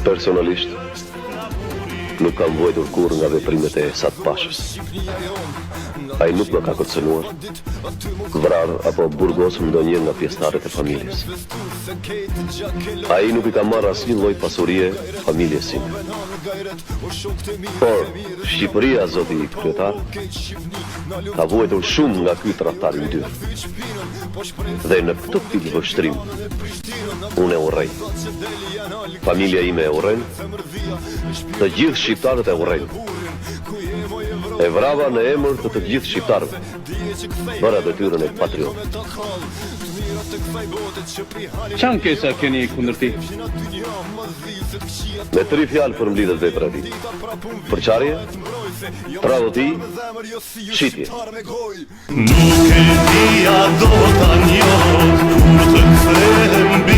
Personalisht, nuk kam vuajtur kurrë nga veprimet e Esat Pashës. Ai nuk më ka kërcënuar, vrarë apo burgosur ndonjë nga pjesëtarët e familjes. Ai nuk i ka marrë asnjë lloj pasurie familjes sime. Por, Shqipëria, zoti kryetar, ka vuajtur shumë nga ky tradhtar i ndyrë. Dhe në këtë pikëvështrim, unë e urrej. Familja ime e urren, të gjithë shqiptarët e urrejnë. E vrava në emër të të gjithë shqiptarëve. Bëra detyrën e patriotit. Ç'ankesa keni kundër tij? Me tri fjalë përmblidhet vepra e tij. Përçarje, tradhti, shitje. Nuk e di a do ta njoh Kur të kthehem.